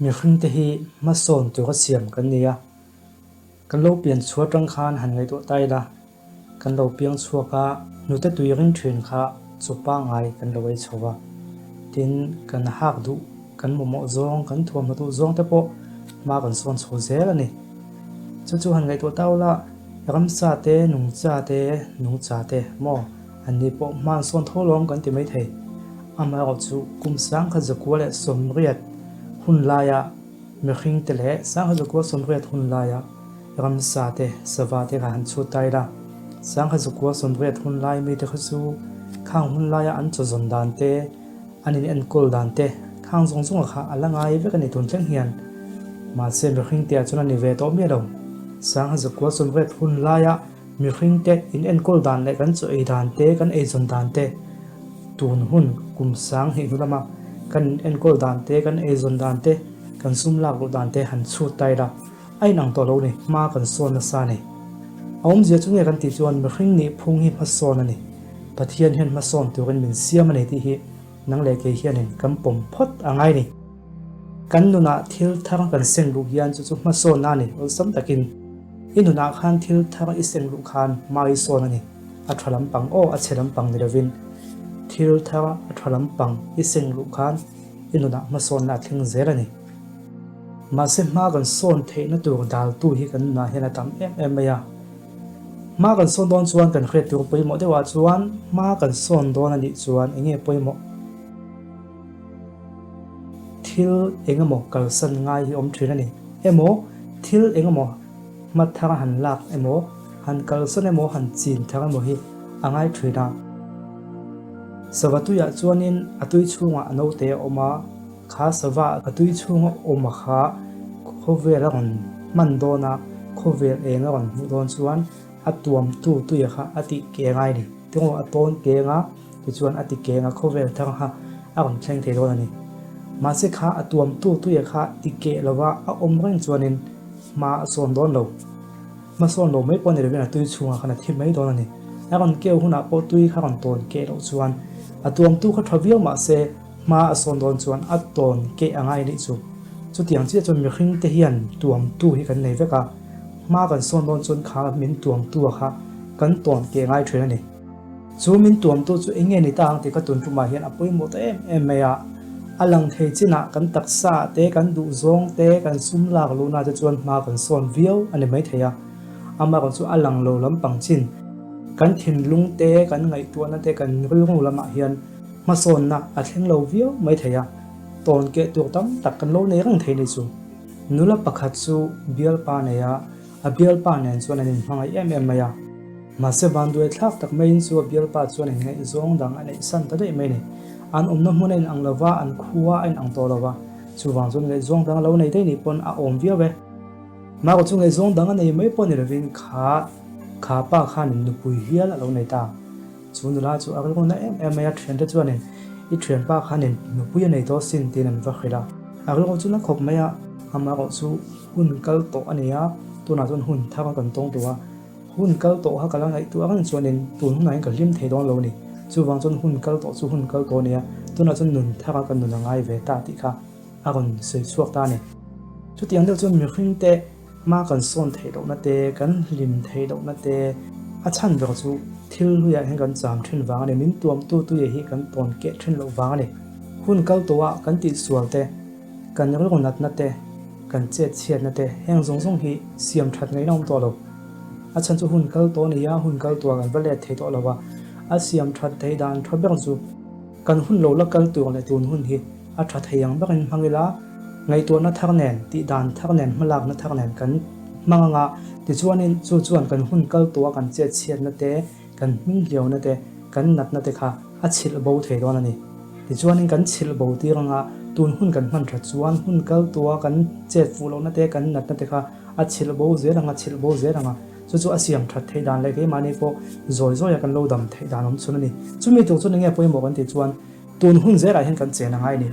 Mihringte hi hmasawn tura siam kan ni a, kan lo pian chhuah atang khan han ngaihtuah ta ila, kan lo piang chhuak a, hnute tui ring thin kha chaw pangngai kan lo ei chho va, tin kan hak duh, kan mamawh zawng, kan thuamhnaw duh zawng te pawh hma kan sawn chho zel a ni. Chu chu han ngaihtuah ta ula, ramsa te, nungcha te, nungcha te maw an ni pawh hma an sawn tho lawm kan ti maithei. Amaherawhchu kum 1980 hun laia mihring te leh 1980 hun laia ramsa te, sava te kha han chhut ta ila, 1980 hun lai mite kha chu khang hun laia an chaw zawn dan te, An in enkawl dan te khang zawng zawng a kha a la ngai vek a ni tun thleng hian. Mahse mihring te ah chuan a ni ve tawh miah lo. 1980 hun laia mihring te in enkawl dan leh kan chaw ei dan te, kan eizawn dan te, tun hun kum 2000 hnu lama kan in enkawl dan te, kan eizawn dan te, kan sum lak luh dan te han chhut ta ila a inang tawh lo ni, hma kan sawn nasa a ni. A awmzia chu nge kan tih chuan mihring nih phung hi hmasawn a ni. Pathian hian hmasawn turin min siam a ni tih hi nang leh kei hianin kan pawm phawt a ngai ni. Kan nunah thil thar kan seng luh hian chu chu hmasawnna a ni awlsam takin. I nunah khan thil thar i seng luh khan hma i sawn a ni. A tha lampang aw a chhe lampang ni lovin thil thar a tha lampang i seng luh khan i nunah hmasawnna a thleng zel a ni. Mahse hma kan sawn theihna tur daltu hi kan nunah hian a tam em em mai a. Hma kan sawn dawn chuan kan hriat tur pawimawh deuhah chuan hma kan sawn dawn a nih chuan eng nge pawimawh? Thil eng emaw kalsan ngai hi awm thin a ni. Emaw thil eng emaw hma thar han lak emaw, han kalsan emaw, han chin thar emaw hi a ngai thin a. Sava tuiah chuanin a tui chhungah a naute a awm a. Kha sava a tui chhunga awm a kha khawvel a rawn hman dawn a, khawvel eng a rawn hmuh dawn chuan a tuamtu tuia kha a tih keng a ni. Tingaw a tawn keng a, tichuan a ti keng a, khawvel thar kha a rawn thleng thei dawn a ni. Mahse kha a tuamtu tuia kha ti keh lova a awm reng chuanin hma a sawn dawn lo. Hmasawn lo mai pawh ni lovin a tui chhungah khan a thi mai dawn a ni. A rawn keu hunah pawh tui kha rawn tawn keh loh chuan a tuamtu kha tha viau mahse, Hma a sawn dawn chuan a tawn keh a ngai nih chu. Chutiang chiah chuan mihring te hian tuamtu hi kan nei vek a, hma kan sawn dawn chuan kha min tuamtu a kha kan tawn keh ngai thin a ni. Chu min tuamtu chu eng nge ni ta ang tih ka tun tumah hian a pawimawh ta em em mai a, a lang thei chinah kan taksa te, kan duhzawng te, kan sum lak luhna te chuan hma kan sawn viau a ni maithei a, amaherawhchu chu a lang lo lampang chin kan thinlung te, kan ngaihtuahna te, kan rilru lamah hian Hmasawnna a thleng lo viau mai thei a, tawn keh tur tam tak kan lo nei reng thei ni chu. Nula pakhat chu bialpa nei a, a bialpa nen chuan an inhmangaih em em mai a. Mahse vanduai thlak tak maiin chu a bialpa chuan inngaihzawng dang a neih san ta daih mai ni. An awmna hmun a inang lo va, an khua a inang tawh lo va, chuvang chuan ngaihzawng dang a lo nei daih nih pawn a awm viau e. Mahrawh chu ngaihzawng dang a nei mai pawh ni lovin kha kha pa khanin nupui hial a lo nei ta. Chu nula chu a rilru na em em mai a, thiante chuanin i thianpa khanin nupui a nei tawh sin tiin an va hrilh a. A rilru chu na khawp mai a, amaherawh chu hun kal tawh a ni a, tunah chuan hun thar kan tawng tawh a, hun kal tawh kha ka la ngaihtuah reng chuanin tun hunah hian ka hlim thei dawn lo a ni. Chuvang chuan hun kal tawh chu hun kal tawh a ni a, tunah chuan nun thara ka nun a ngai ve ta tih kha a rawn sawi chhuak ta a ni. Chutiang deuh chuan mihringte Hma kan sawn theih lohna te, kan hlim theih lohna te, a chhan ber chu thil hluiah hian kan cham thin vang a ni, min tuamtu tuia hi kan tawn keh thin loh vang a ni. Hun kal tawhah kan tihsual te, kan rilru natna te, kan chet chhiatna te, heng zawng zawng hi siam that ngaihna awm tawh lo. A chhan chu hun kal tawh a ni a, hun kal tawhah kan va let thei tawh lo a, a siam that theih dan tha ber chu Kan hun lo la kal tur leh tun hun hi a tha thei ang berin hmang ila, ngaihtuahna thar nen, tih dan thar nen, hmalakna thar nen kan hmang anga, tichuanin chu chuan kan hun kal tawha kan chet chhiatna te, kan hming hliauna te, kan natna te kha a chhilh bo thei dawn a ni. Tichuanin kan chhilh bo tir anga tun hun kan hman that chuan hun kal tawha kan chet fuh lohna te, kan natna te kha a chhilh bo zel anga, chhilh bo zel anga. Chu chu a siam that theih dan leh keimahni pawh zawi zawia kan lo dam theih dan awm chhun a ni. Chumi tur chuan enge pawimawh kan tih chuan tun hun zelah hian kan chen a ngai a ni.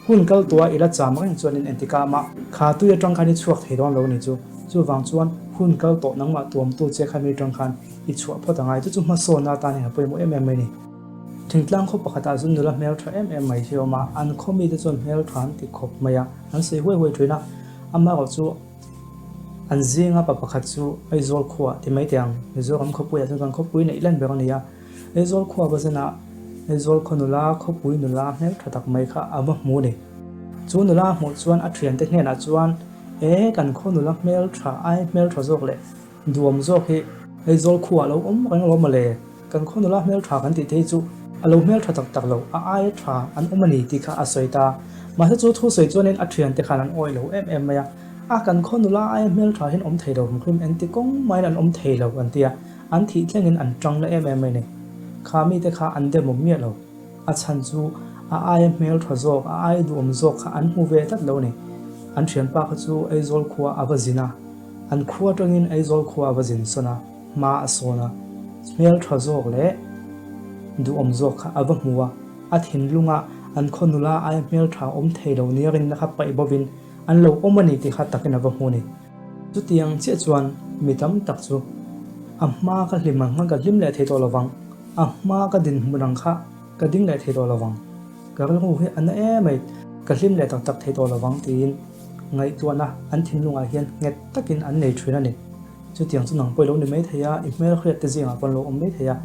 Hun kal tua i la cham reng chuanin entikah mah kha tui atang khan i chhuak thei dawn lo a ni chu. Chuvang chuan hun kal tawh nangmah tuamtu che kha mi atang khan i chhuah phawt a ngai. Chu chu hmasawnna atan hian a pawimawh em em mai a ni. Thingtlang khaw pakhatah chuan nula hmeltha em em mai hi a awm a, an khaw mite chuan hmeltha an ti khawp mai a, an sawi huai huai thin a. Amaherawh chu an zinga pa pakhat chu Aizawl khuaah ti mai teh ang, Mizoram khawpuiah chuan kan khawpui neih len ber a ni a. Aizawl khua va zenah Aizawl khaw nula, khawpui nula hmeltha tak mai kha a va hmu a ni. Chu nula a hmuh chuan a thiante hnenah chuan, E, kan khaw nula hmeltha ai hmeltha zawk leh Duam zawk hi Aizawl khuaah lo awm reng lo mawle, kan khaw nula hmeltha kan tih te hi chu a lo hmeltha tak tak lo, a aia tha an awm a ni tih kha a sawi ta. Mahse chu thu sawi chuanin a thiante khan an awih lo em em mai a, a kan khaw nula aia hmeltha hian awm thei lo hrim engti kawng mahin an awm thei lo an ti a, an thih thlengin an tang na em em mai ni. Kha mite kha an demawm miah lo. A chhan chu a aia hmeltha zawk, a aia duhawm zawk kha an hmu ve tlat lo a ni. An thianpa kha chu Aizawl khua a va zin a. An khua atangin Aizawl khua a va zin sawn a, hma a sawn a, hmel tha zawk leh duhawm zawk kha a va hmu a, a thinlunga an khaw nula aia hmel tha awm thei lo nia rinna kha paih bovin an lo awm a ni tih kha takin a va hmu a ni. Chutiang chiah chuan mi tam tak chu a hma ka hlim ang khan ka hlim leh thei tawh lovang, a hma ka dinhmun ang kha ka ding leh thei tawh lovang, ka rilru hi a na em mai, ka hlim leh tak tak thei tawh lovang tiin Ngaihtuahna an thinlungah hian nghet takin an nei thin a ni. Chutiang chu nang pawh i lo ni mai thei a, i hmelhriat te zingah pawh an lo awm mai thei a,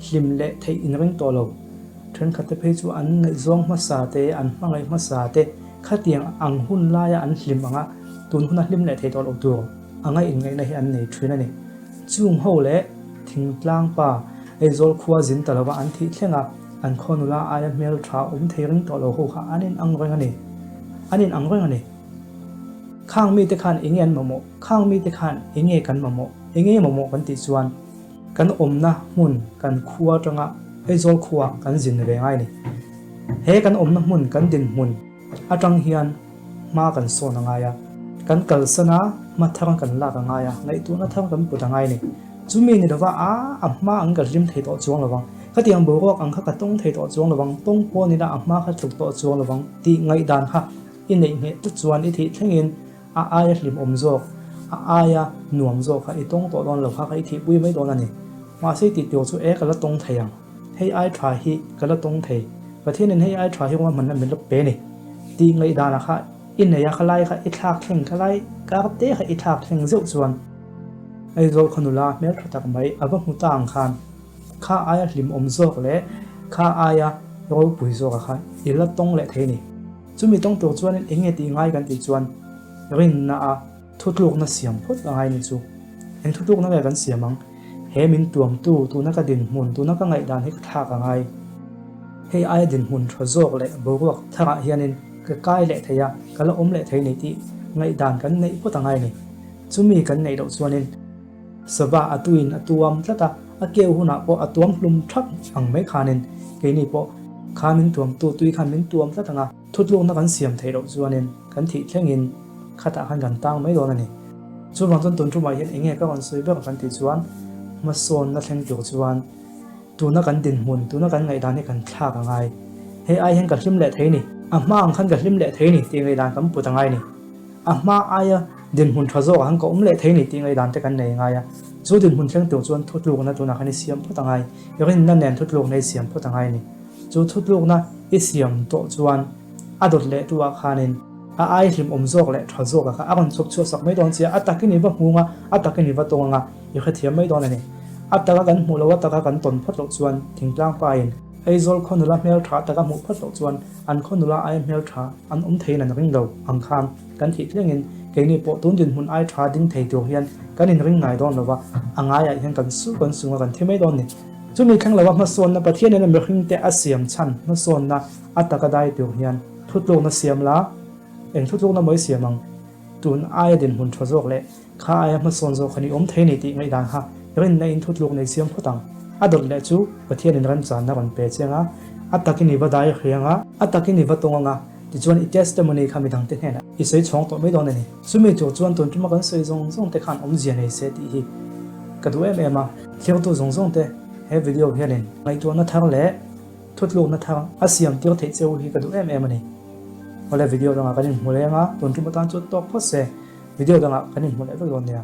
hlim leh theih inring tawh lo. Thenkhat te phei chu an ngaihzawng hmasa te, an hmangaih hmasa te khatiang ang hun laia an hlim anga tun huna hlim leh thei tawh loh tur anga inngaihna hi an nei thin a ni. Chung ho leh thingtlang pa Aizawl khua zin ta lova an thih thleng a, an khaw nula aia hmel tha awm thei ring tawh lo ho kha an in ang reng a ni. An in ang reng a ni. Khang mite khan enge an mamawh? Khang mite khan enge kan mamawh? Enge mamawh kan tih chuan kan awmna hmun kan khua atanga Aizawl khua kan zin ve ngai a ni. He kan awmna hmun kan dinhmun atang hian hma kan sawn a ngai a, kan kalsan a, hma thar kan lak a ngai a, ngaihtuahna thar kan put a ngai a ni. Chumi ni lova a a hma ang ka hlim thei tawh chuang lovang, khatiang boruak ang kha ka tawng thei tawh chuang lovang, tawng pawh nila a hma kha tluk tawh chuang lovang tih ngaihdan kha i neih ngheh tlat chuan i thih thlengin a aia hlimawm zawk, a aia nuam zawk kha i tawng tawh dawn lo kha kha i thihpui mai dawn a ni. Mahse tih tur chu e ka la tawng thei ang, hei ai tha hi ka la tawng thei, Pathianin hei ai tha hi ruahmanna min la pe a ni tih ngaihdanah kha i nei a, khalai kha i thlak thleng, khalai kar te kha i thlak thleng zeuh chuan Aizawl khaw nula hmel tha tak mai a va hmu ta ang khan kha aia hlimawm zawk leh kha aia ropui zawkah khan i la tawng leh thei a ni. Chumi tawng tur chuanin eng nge tih ngai kan tih chuan rinna a thutlukna siam phawt a ngai ni chu. Eng thutlukna nge kan siam ang? He min tuamtu tuna ka dinhmun, tuna ka ngaihdan hi ka thlak a ngai. Hei aia dinhmun tha zawk leh boruak tharah hianin ka kai leh thei a, ka la awm leh thei ni tih ngaihdan kan neih phawt a ngai a ni. Chumi kan neih loh chuanin sava a tuin a tuam tlat a, a keu hunah pawh a tuam hlum thap ang mai khanin keini pawh kha min tuamtu tui khan min tuam tlat ang a, thutlukna kan siam theih loh chuanin kan thih thlengin khatah khan kan tang mai dawn a ni. Chuvang chuan tun tumah hian enge ka rawn sawi ber kan tih chuan hmasawnna thleng tur chuan Tuna kan dinhmun, tuna kan ngaihdan hi kan thlak a ngai. Hei ai hian ka hlim leh thei ni, a hma ang khan ka hlim leh thei ni tih ngaihdan kan put a ngai ni. A hma aia dinhmun tha zawkah khan ka awm leh thei ni tih ngaihdan te kan nei a ngai a. Chu dinhmun thleng tur chuan thutlukna tunah khan i siam phawt a ngai. Rinna nen thutlukna i siam phawt a ngai ni. Chu thutlukna i siam tawh chuan a dawt leh tu ah khanin a ai hlimawm zawk leh tha zawk ah kha a rawn chhawp chhuah sak mai dawn che a, a takin i va hmung a, a takin i va tawng ang a. I hrethiam mai dawn a ni. A taka kan hmuh loh a taka kan tawn phawt loh chuan thingtlang pa in Aizawl khaw nula hmeltha taka hmuh phawt loh chuan an khaw nula aia hmeltha an awm theiin an ring lo ang khan kan thih thlengin keini pawh tun dinhmun ai tha ding thei tur hian kan inring ngai dawn lova a ngaiah hian kan su kan sung a kan thi mai dawn ni. Chumi thleng lova hmasawnna Pathianin a mihringte a siam chhan hmasawnna a taka dai tur hian thutlukna siam la eng thutlukna mawi siam ang tun aia dinhmun tha zawk leh Kha aia hmasawn zawk khan i awm thei ni tih ngaihdan kha rinna in thutluk nei siam phawt ang. A dawt leh chu Pathianin remchanna rawn pe chiang a, a takin i va dai hriang a, a takin i va tawng ang a, tichuan i testimony kha midangte hnenah i sawi chhawng tawh mai dawn a ni. Chumi tur chuan tun tuma kan sawi zawng zawng te khan awmzia nei se tih hi ka duh em em a. Thirtu zawng zawng te he video hianin ngaihtuahna thar leh thutlukna thar a siam tir theih cheu hi ka duh em em a ni. Awle video dangah kan inhmu leng a, tun tum atan chuan tawk phawt se. Video dangah kan inhmu leh vek dawn nia.